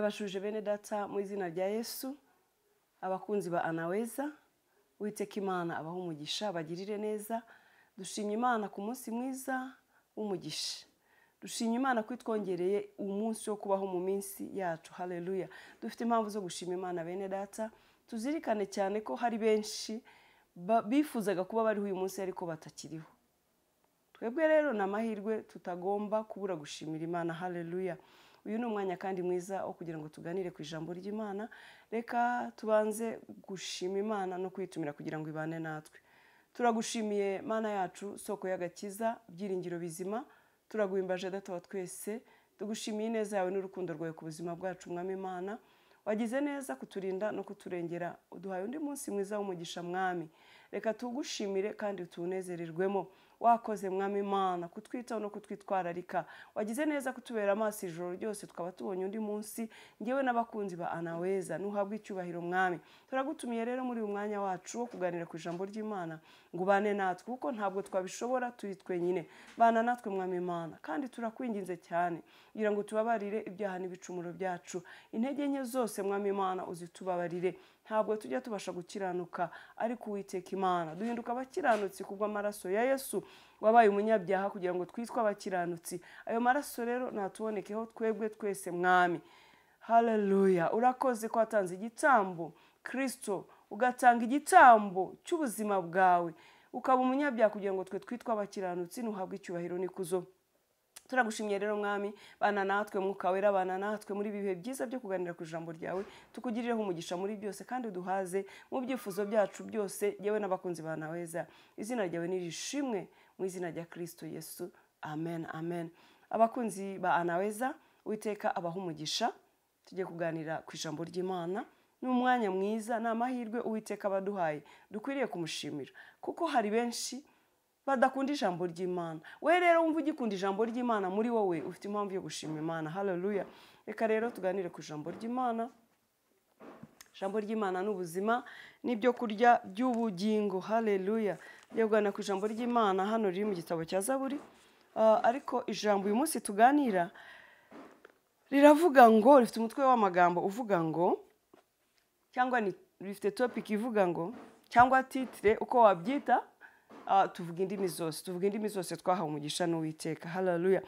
Ndabashuje bene data mu izina rya Yesu, abakunzi ba Anaweza, Uwiteka Imana abahe umugisha, bagirire neza. Dushimye Imana ku munsi mwiza w'umugisha. Dushimye Imana ko itwongereye umunsi wo kubaho mu minsi yacu. Haleluya. Dufite impamvu zo gushima Imana bene data. Tuzirikane cyane ko hari benshi bifuzaga kuba bariho uyu munsi ariko batakiriho. Twebwe rero ni amahirwe tutagomba kubura gushimira Imana. Haleluya. Uyu ni umwanya kandi mwiza wo kugira ngo tuganire ku ijambo ry'Imana. Reka tubanze gushima Imana no kwitumira kugira ngo ibane natwe. Turagushimiye Mana yacu, soko y'agakiza, byiringiro bizima. Turaguhimbaje Data wa twese, tugushimiye ineza yawe n'urukundo rwawe ku buzima bwacu. Mwami Imana, wagize neza kuturinda no kuturengera, uduhaye undi munsi mwiza w'umugisha. Mwami, reka tugushimire kandi tunezererwemo. Wakoze Mwami Imana kutwitaho no kutwitwararika, wagize neza kutubera amaso ijoro ryose tukaba tubonye undi munsi. Ngewe n'abakunzi ba Anaweza, nuhabwe icyubahiro Mwami. Turagutumiye rero muri uyu mwanya wacu wo kuganira ku ijambo ry'Imana ngo ubane natwe, kuko ntabwo twabishobora turi twenyine. Bana natwe Mwami Imana, kandi turakwinginze cyane kugira ngo tubabarire ibyaha n'ibicumuro byacu, intege nke zose Mwami Imana uzitubabarire. Ntabwo tujya tubasha gukiranuka, ariko Uwiteka Imana duhinduka abakiranutsi kubw'amaraso ya Yesu wabaye umunyabyaha kugira ngo twitwe abakiranutsi. Ayo maraso rero natubonekeho twebwe twese Mwami. Haleluya. Urakoze ko watanze igitambo Kristo, ugatanga igitambo cy'ubuzima bwawe, ukaba umunyabyaha kugira ngo twe twitwe abakiranutsi. Nuhabwe icyubahiro n'ikuzo. Turagushimiye rero Mwami, bana natwe Mwuka Wera, bana natwe muri bihe byiza byo kuganira ku ijambo ryawe. Tukugirireho umugisha muri byose kandi uduhaze mu byifuzo byacu byose, yewe n'abakunzi ba Anaweza. Izina ryawe nirishimwe mu izina rya Kristo Yesu. Amen, amen. Abakunzi ba Anaweza, Uwiteka abahe umugisha. Tugiye kuganira ku ijambo ry'Imana. Ni umwanya mwiza, ni amahirwe Uwiteka abaduhaye, dukwiriye kumushimira, kuko hari benshi badakunda ijambo ry'Imana. We rero wumva ugikunda ijambo ry'Imana muri wowe, ufite impamvu yo gushima Imana. Haleluya. Reka rero tuganire ku ijambo ry'Imana. Ijambo ry'Imana n'ubuzima n'ibyo kurya by'ubugingo. Haleluya. Tugiye kuganira ku ijambo ry'Imana hano riri mu gitabo cya Zaburi. Ariko ijambo uyu munsi tuganira riravuga ngo, rifite umutwe w'amagambo uvuga ngo, cyangwa ni rifite topic ivuga ngo, cyangwa titre uko wabyita, tuvuga indimi zose, tuvuga indimi zose twahawe umugisha n'Uwiteka. Haleluya.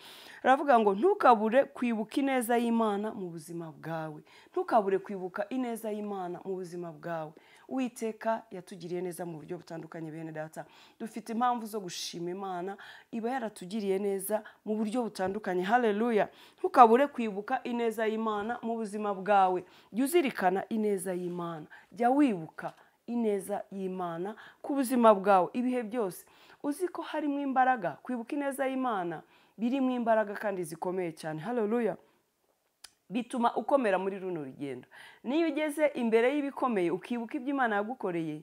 Aravuga ngo ntukabure kwibuka ineza y'Imana mu buzima bwawe. Ntukabure kwibuka ineza y'Imana mu buzima bwawe. Uwiteka yatugiriye neza mu buryo butandukanye bene data. Dufite impamvu zo gushima Imana, iba yaratugiriye neza mu buryo butandukanye. Haleluya. Ntukabure kwibuka ineza y'Imana mu buzima bwawe. Jya uzirikana ineza y'Imana. Jya wibuka ineza y'Imana ku buzima bwawe ibihe byose. Uzi ko harimo imbaraga, kwibuka ineza y'Imana birimo imbaraga kandi zikomeye cyane. Haleluya. Bituma ukomera muri runo rugendo. Niyo ugeze imbere y'ibikomeye ukibuka ibyo Imana yagukoreye,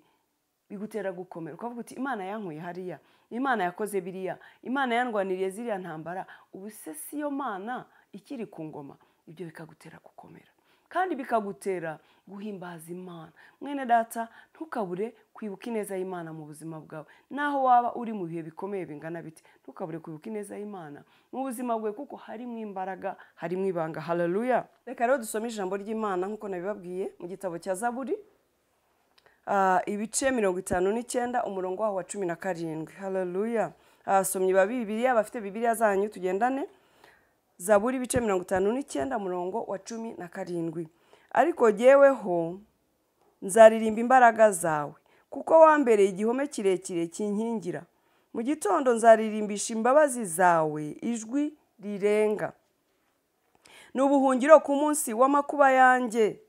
bigutera gukomera. Ukavuga uti Imana yankuye hariya, Imana yakoze biriya, Imana yandwaniriye ziriya ntambara, ubu se siyo Mana ikiri ku ngoma. Ibyo bikagutera gukomera kandi bikagutera guhimbaza Imana. Mwene data, ntukabure kwibuka ineza y'Imana mu buzima bwawe. Naho waba uri mu bihe bikomeye bingana bite, ntukabure kwibuka ineza y'Imana mu buzima bwawe, kuko harimo imbaraga, harimo ibanga. Haleluya. Reka rero dusome ijambo ry'Imana nkuko nabibabwiye mu gitabo cya Zaburi, ibice 59 umurongo waho wa 17. Haleluya. Abasomyi ba Bibiliya bafite Bibiliya zanyu tugendane. Zaburi ibice 59 umurongo wa 17. Ariko jyeweho nzaririmba imbaraga zawe, kuko wambereye igihome kirekire kinkingira. Mu gitondo nzaririmbisha imbabazi zawe ijwi rirenga. Ni ubuhungiro ku munsi w'amakuba yanjye.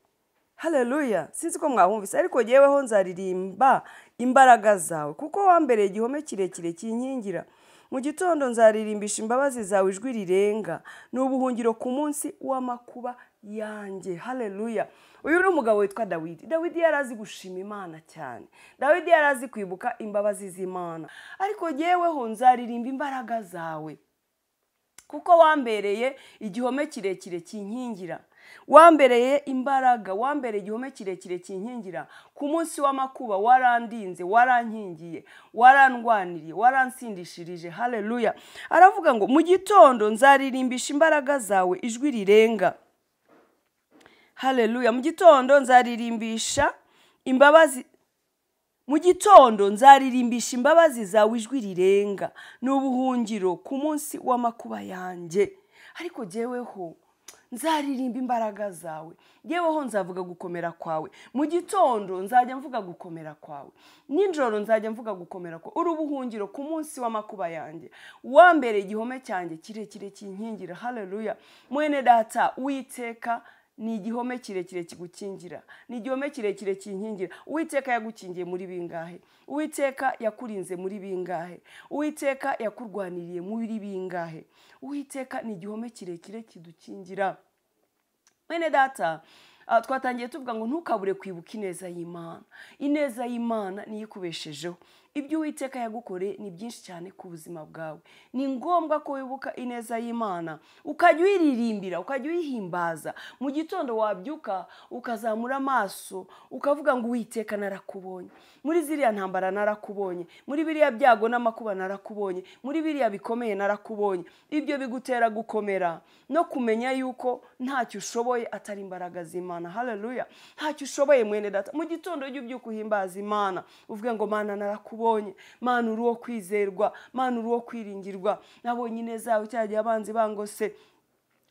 Haleluya. Sinzi ko mwahumvise, ariko jyeweho nzaririmba imbaraga zawe, kuko wambereye igihome kirekire kinkingira. Mu gitondo nzaririmbisha imbabazi zawe ijwi rirenga, ni ubuhungiro ku munsi w'amakuba yanjye. Haleluya. Uyu ni umugabo witwa Dawidi. Dawidi yarazi gushima Imana cyane. Dawidi yarazi kwibuka imbabazi z'Imana. Ariko jyeweho nzaririmba imbaraga zawe, kuko wambereye igihome kirekire kinkingira. Wambereye imbaraga, wambereye igihome kirekire kinkingira. Ku munsi w'amakuba warandinze, warankingiye, warandwaniriye, waransindishirije. Haleluya. Aravuga ngo mu gitondo nzaririmbisha imbaraga zawe ijwi rirenga. Haleluya. Mu gitondo nzaririmbisha imbabazi, mu gitondo nzaririmbisha imbabazi zawe ijwi rirenga, n'ubuhungiro ku munsi w'amakuba yanjye. Ariko jyeweho nzaririmba imbaraga zawe, jyeweho nzavuga gukomera kwawe. Mu gitondo nzajya mvuga gukomera kwawe, nijoro nzajya mvuga gukomera kwawe. Uri ubuhungiro ku munsi w'amakuba yanjye, wambere igihome cyanjye kirekire kinkingira. Haleluya. Mwene data, Uwiteka ni igihome kirekire kigukingira, ni igihome kirekire kinkingira. Uwiteka yagukingiye muri bingahe? Uwiteka yakurinze muri bingahe? Uwiteka yakurwaniriye muri bingahe? Uwiteka ni igihome kirekire kidukingira. Mwene data, twatangiye tuvuga ngo ntukabure kwibuka ineza y'Imana. Ineza y'Imana niyo ikubeshejeho. Ibyo Uwiteka yagukoreye ni byinshi cyane ku buzima bwawe. Ni ngombwa ko wibuka ineza y'Imana, ukajya uyiririmbira, ukajya uyihimbaza. Mu gitondo wabyuka ukazamura amaso ukavuga ngo Uwiteka narakubonye, muri ziriya ntambara narakubonye, muri biriya byago n'amakuba narakubonye, muri biriya bikomeye narakubonye. Ibyo bigutera gukomera no kumenya yuko ntacyo ushoboye atari imbaraga z'Imana. Haleluya. Ntacyo ushoboye mwene data. Mu gitondo ujye ubyuka uhimbaza Imana, uvuge ngo Mana narakubonye, Mana uri uwo kwizerwa, Mana uri uwo kwiringirwa, nabonye ineza yawe cyagiye abanzi bangose,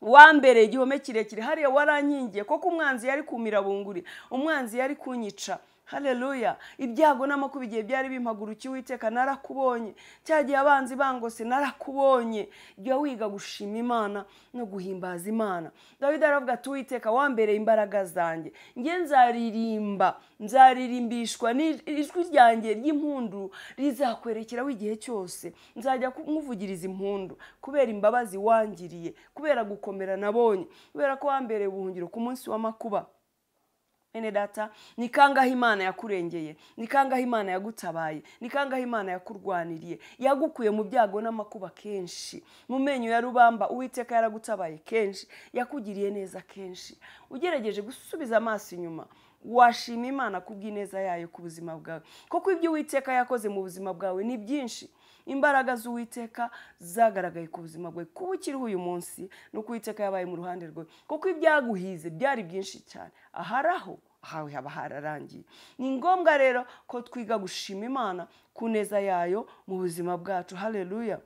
wambereye igihome kirekire, hariya warankingiye, koko umwanzi yari kumira bunguri, umwanzi yari kunyica. Haleluya. Ibyago n'amakuba igihe byari bimpagurukiye, Uwiteka narakubonye, cyagiye abanzi bangose narakubonye. Jya wiga gushima Imana no guhimbaza Imana. Dawidi aravuga ati Uwiteka wambereye imbaraga zanjye, nge nzaririmba, nzaririmbishwa ijwi ryanjye ry'impundu rizakwerekeraho igihe cyose, nzajya nkuvugiriza impundu kubera imbabazi wangiriye, kubera gukomera nabonye, kubera ko wambereye ubuhungiro ku munsi w'amakuba. Mwene data, ni kangahe Imana yakurengeye, ni kangahe Imana yagutabaye, ni kangahe Imana yakurwaniriye, yagukuye mu byago n'amakuba kenshi, mu menyo ya rubamba Uwiteka yaragutabaye kenshi, yakugiriye neza kenshi. Ugerageje gusubiza amaso inyuma, washima Imana kubw'ineza yayo ku buzima bwawe, kuko ibyo Uwiteka yakoze mu buzima bwawe ni byinshi. Imbaraga z'Uwiteka zagaragaye ku buzima bwawe. Kuba ukiriho uyu munsi nuko Uwiteka yabaye mu ruhande rwawe, kuko ibyaguhize byari byinshi cyane, aharaho ahawe haba hararangiye. Ni ngombwa rero ko twiga gushima Imana ku neza yayo mu buzima bwacu. Haleluya.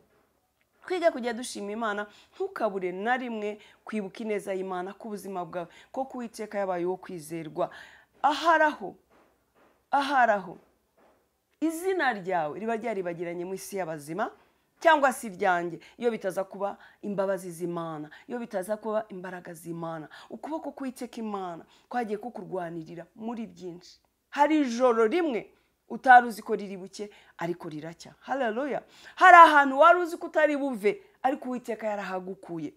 Twige kujya dushima Imana, ntukabure na rimwe kwibuka ineza y'Imana ku buzima bwawe, kuko Uwiteka yabaye uwo kwizerwa. Aharaho, aharaho izina ryawe riba ryaribagiranye mu isi y'abazima cyangwa se iryanjye, iyo bitaza kuba imbabazi z'Imana, iyo bitaza kuba imbaraga z'Imana. Ukuboko kw'Uwiteka Imana kwagiye kukurwanirira muri byinshi. Hari ijoro rimwe utari uzi ko riri buke, ariko riracya. Haleluya. Hari ahantu wari uzi ko utari buve, ariko Uwiteka yarahagukuye.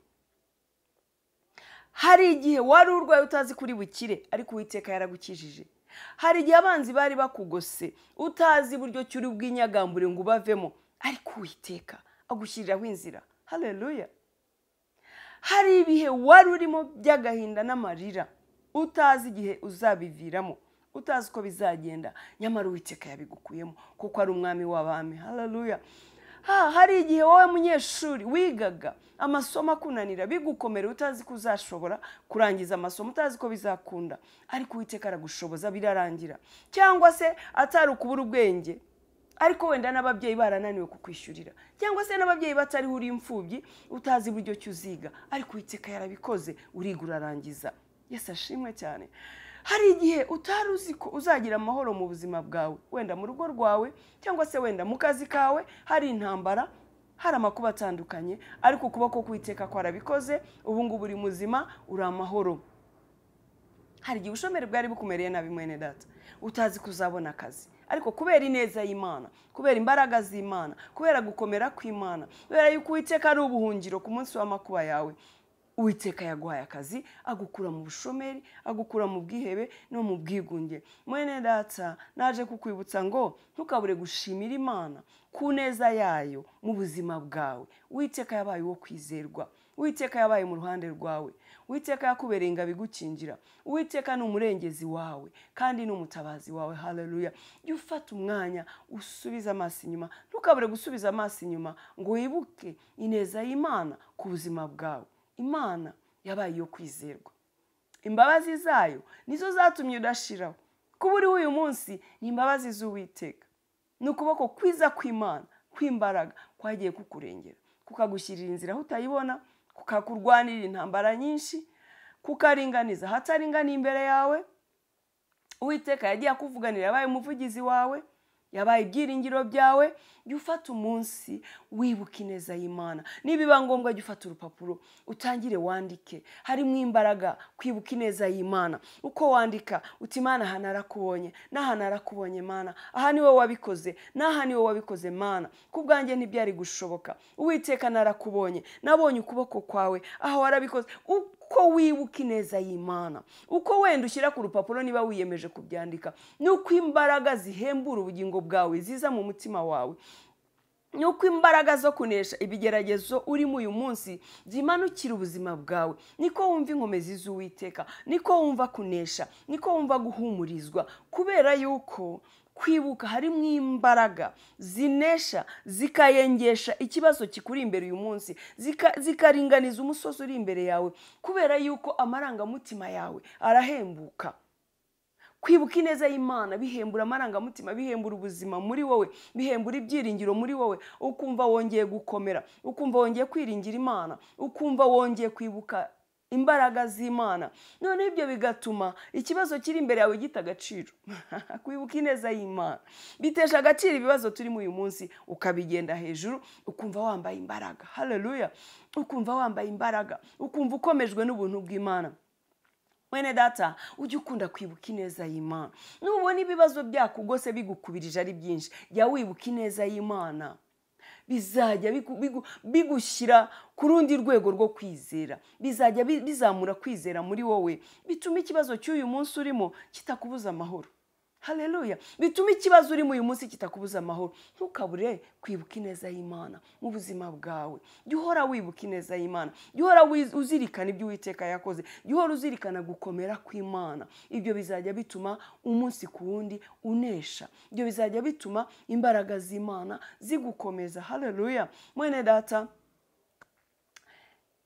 Hari igihe wari urwaye utazi kuri bukire, ariko Uwiteka yaragukijije. Hari igihe abanzi bari bakugose utazi buryo cyuri bw'inyagambure ngo ubavemo, ariko Uwiteka agushyiriraho inzira. Haleluya. Hari ibihe wari urimo by'agahinda n'amarira, utazi igihe uzabiviramo, utazi uko bizagenda, nyamara Uwiteka yabigukuyemo kuko ari umwami w'abami. Haleluya. Hari igihe wowe munyeshuri wigaga amasomo akunanira, bigukomera, utazi ko uzashobora kurangiza amasomo, utazi ko bizakunda, ariko Uwiteka aragushoboza birarangira. Cyangwa se atari ukubura ubwenge, ariko wenda n'ababyeyi barananiwe kukwishyurira, cyangwa se n'ababyeyi batariho uri imfubyi, utazi buryo ki uziga, ariko Uwiteka yarabikoze, uriga urarangiza. Yesu ashimwe cyane. Hari igihe utari uzi ko uzagira amahoro mu buzima bwawe, wenda mu rugo rwawe, cyangwa se wenda mu kazi kawe, hari intambara, hari amakuba atandukanye, ariko ukuboko kw'Uwiteka kwarabikoze, ubu ngubu uri muzima, uri amahoro. Hari igihe ubushomeri bwari bukumereye nabi mwene data, utazi ko uzabona akazi, ariko kubera ineza y'Imana, kubera imbaraga z'Imana, kubera gukomera kw'Imana, kubera yuko Uwiteka ari ubuhungiro ku munsi w'amakuba yawe, Uwiteka yaguhaye akazi, agukura mu bushomeri, agukura mu bwihebe no mu bwigunge. Mwene data, naje kukwibutsa ngo ntukabure gushimira Imana ku neza yayo mu buzima bwawe. Uwiteka yabaye uwo kwizerwa, Uwiteka yabaye mu ruhande rwawe, Uwiteka yakubereye ingabo igukingira, Uwiteka ni umurengezi wawe kandi ni umutabazi wawe. Haleluya. Jya ufata umwanya usubize amaso inyuma, ntukabure gusubiza amaso inyuma ngo wibuke ineza y'Imana ku buzima bwawe. Imana yabaye iyo kwizerwa. Imbabazi zayo nizo zatumye udashiraho. Kuba uriho uyu munsi ni imbabazi z'Uwiteka. Ni ukuboko kwiza kw'Imana, kw'imbaraga kwagiye kukurengera, kukagushyirira inzira aho utayibona, kukakurwanirira intambara nyinshi, kukaringaniza ahataringaniye imbere yawe. Uwiteka yagiye akuvuganira, yabaye umuvugizi wawe, yabaye ibyiringiro byawe. Jya ufata umunsi wibuka ineza y'Imana. Nibiba ngombwa jya ufata urupapuro utangire wandike, harimo imbaraga kwibuka ineza y'Imana. Uko wandika uti Imana aha narakubonye, n'aha narakubonye Mana, aha niwe wabikoze, n'aha niwe wabikoze Mana, ku bwanjye ntibyari gushoboka. Uwiteka narakubonye, nabonye ukuboko kwawe, aha warabikoze. Uko wibuka ineza y'Imana, uko wenda ushyira ku rupapuro niba wiyemeje kubyandika, nuko imbaraga zihembura ubugingo bwawe ziza mu mutima wawe, nuko imbaraga zo kunesha ibigeragezo urimo uyu munsi zimanukira ubuzima bwawe. Niko wumva inkomezi z'Uwiteka, niko wumva kunesha, niko wumva guhumurizwa, kubera yuko kwibuka harimo imbaraga zinesha, zikayengesha ikibazo kikuri imbere uyu munsi, zikaringaniza umusozi uri imbere yawe, kubera yuko amarangamutima yawe arahembuka. Kwibuka ineza y'Imana bihembura amarangamutima, bihembura ubuzima muri wowe, bihembura ibyiringiro muri wowe. Ukumva wongeye gukomera, ukumva wongeye kwiringira Imana, ukumva wongeye kwibuka imbaraga z'Imana. None ibyo bigatuma ikibazo kiri imbere yawe gita agaciro. Kwibuka ineza y'Imana bitesha agaciro ibibazo turimo uyu munsi, ukabigenda hejuru, ukumva wambaye imbaraga. Haleluya! Ukumva wambaye imbaraga, ukumva ukomejwe n'ubuntu bw'Imana. Mwene data, ujye ukunda kwibuka ineza y'Imana. Nubona ibibazo byakugose bigukubirije ari byinshi, jya wibuka ineza y'Imana. Bizajya bigushyira ku rundi rwego rwo kwizera, bizajya bizamura kwizera muri wowe, bituma ikibazo cy'uyu munsi urimo kitakubuza amahoro. Haleluya! Bituma ikibazo urimo uyu munsi kitakubuza amahoro. Ntukabure kwibuka ineza y'Imana mu buzima bwawe. Jya uhora wibuka ineza y'Imana, jya uhora uzirikana ibyo Uwiteka yakoze, jya uhora uzirikana gukomera kw'Imana. Ibyo bizajya bituma umunsi ku wundi unesha, ibyo bizajya bituma imbaraga z'Imana zigukomeza. Haleluya! Mwene data,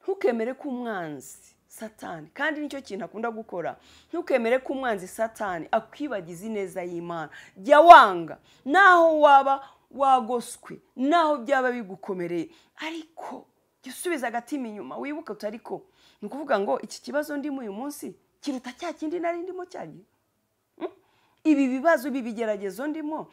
ntukemere ko umwanzi Satani, kandi nicyo kintu akunda gukora, ntukemere ko umwanzi Satani akwibagiza ineza y'Imana. Jya wanga, naho waba wagoswe, naho byaba bigukomereye, ariko jya usubiza agatima inyuma, wibuke uti ariko ni ukuvuga ngo iki kibazo ndimo uyu munsi kiruta cya kindi nari ndimo cya gihe. Ibi bibazo, ibi bigeragezo ndimo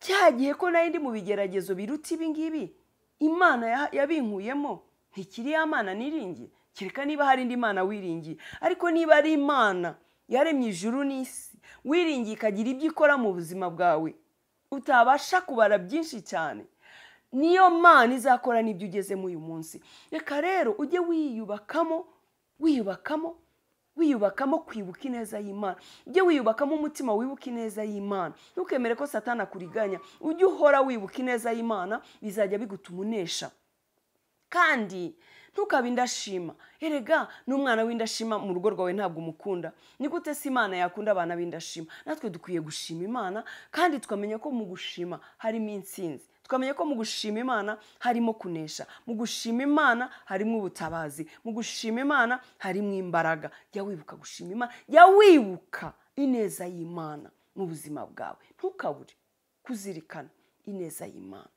cya gihe ko nari ndi mu bigeragezo biruta ibi ngibi, Imana yabinkuyemo, ntikiri ya Mana niringiye. Kereka niba hari indi Mana wiringiye. Ariko niba ari Imana yaremye ijuru n'isi, wiringiye ikagira ibyo ikora mu buzima bwawe utabasha kubara byinshi cyane, niyo Mana izakora n'ibyo ugezemo uyu munsi. Reka rero ujye wiyubakamo, wiyubakamo, wiyubakamo kwibuka ineza y'Imana. Ujye wiyubakamo umutima wibuka ineza y'Imana. Ntukemere ko Satani akuriganya. Ujye uhora wibuka ineza y'Imana, bizajya bigutuma unesha. Kandi ntukabe indashima. Erega n'umwana w'indashima mu rugo rwawe ntabwo umukunda. Ni gute se Imana yakunda abana b'indashima? Natwe dukwiye gushima Imana, kandi tukamenya ko mu gushima harimo intsinzi, tukamenya ko mu gushima Imana harimo kunesha, mu gushima Imana harimo ubutabazi, mu gushima Imana harimo imbaraga. Jya wibuka gushima Imana, jya wibuka ineza y'Imana mu buzima bwawe. Ntukabure kuzirikana ineza y'Imana.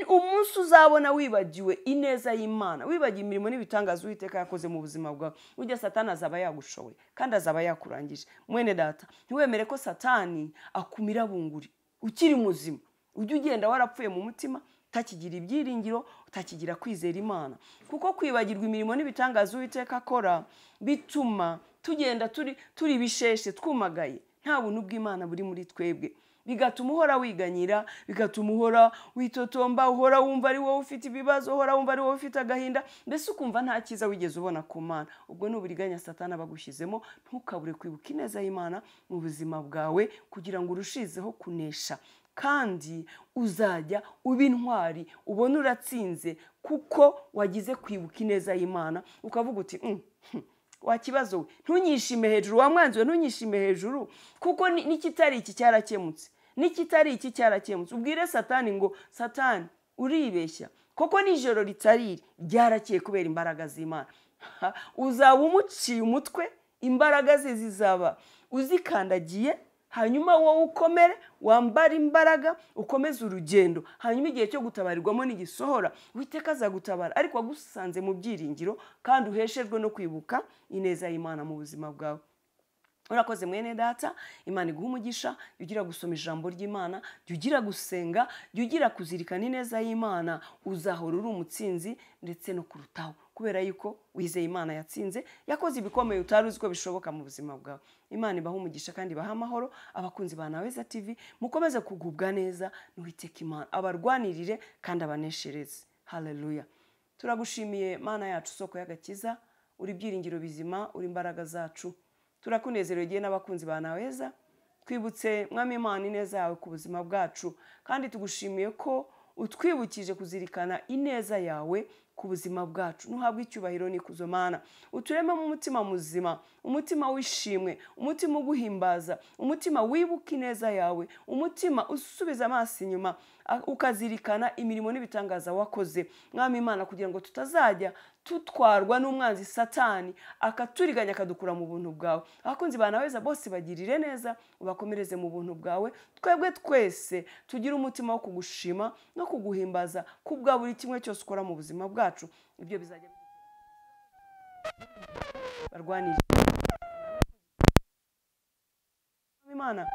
Umunsi uzabona wibagiwe ineza y'Imana, wibagiwe imirimo n'ibitangaza Uwiteka yakoze mu buzima bwawe, ujya Satani azaba yagushoboye kandi azaba yakurangije. Mwene data, ntiwemere ko Satani akumira bunguri ukiri muzima. Ujye ugenda warapfuye mu mutima, utakigira ibyiringiro, utakigira kwizera Imana. Kuko kwibagirwa imirimo n'ibitangaza Uwiteka akora bituma tugenda turi bisheshe, twumagaye, nta buntu bw'Imana buri muri twebwe. Bigatuma uhora wiganyira, bigatuma uhora witotomba, uhora wumva ari wowe ufite ibibazo, uhora wumva ari wowe ufite agahinda, mbese ukumva nta cyiza wigeze ubona ku Mana. Ubwo ni uburiganya Satani abagushyizemo. Ntukabure kwibuka ineza y'Imana mu buzima bwawe kugira ngo urushizeho kunesha, kandi uzajya uba intwari, ubone uratsinze kuko wagize kwibuka ineza y'Imana. Ukavuga uti wa kibazo we, ntunyishime hejuru, wa mwanzi we, ntunyishime hejuru, kuko n'ikitari iki cyarakemutse, n'ikitari iki cyarakemutse. Ubwire Satani ngo Satani uribeshya, koko nijoro ritariri ryarakeye kubera imbaraga z'Imana. Uzaba umuciye umutwe Imbaraga ze zizaba uzikandagiye, hanyuma wowe ukomere, wambare imbaraga, ukomeze urugendo. Hanyuma igihe cyo gutabarirwamo nigisohora, Uwiteka azagutabara ariko agusanze mu byiringiro kandi uheshejwe no kwibuka ineza y'Imana mu buzima bwawe. Urakoze mwene data, Imana iguha umugisha. Jya ugira gusoma ijambo ry'Imana, jya ugira gusenga, jya ugira kuzirikana ineza y'Imana, uzahora uri umutsinzi ndetse no kurutaho, kubera yuko wizeye Imana yatsinze, yakoze ibikomeye utari uzi ko bishoboka mu buzima bwawe. Imana ibahe umugisha kandi ibahe amahoro. Abakunzi ba Naweza TV, mukomeze kugubwa neza n'Uwiteka Imana, abarwanirire kandi abaneshereze. Haleluya. Turagushimiye Mana yacu, soko y'agakiza, uri ibyiringiro bizima, uri imbaraga zacu. Turakunezerewe igihe n'abakunzi ba Naweza. Twibutse Mwami Imana ineza yawe ku buzima bwacu, kandi tugushimiye ko utwibukije kuzirikana ineza yawe ku buzima bwacu. Nuhabwe icyubahiro n'ikuzo Mana. Uturememo umutima muzima, umutima w'ishimwe, umutima uguhimbaza, umutima wibuka ineza yawe, umutima usubiza amaso inyuma ukazirikana imirimo n'ibitangaza wakoze Mwami Imana, kugira ngo tutazajya tutwarwa n'umwanzi Satani akaturiganya akadukura mu buntu bwawe. Abakunzi ba Naweza bose bagirire neza, ubakomereze mu buntu bwawe. Twebwe twese tugire umutima wo kugushima no kuguhimbaza kubwa buri kimwe cyose ukora mu buzima bwacu. Ibyo bizajya barwanira Imana.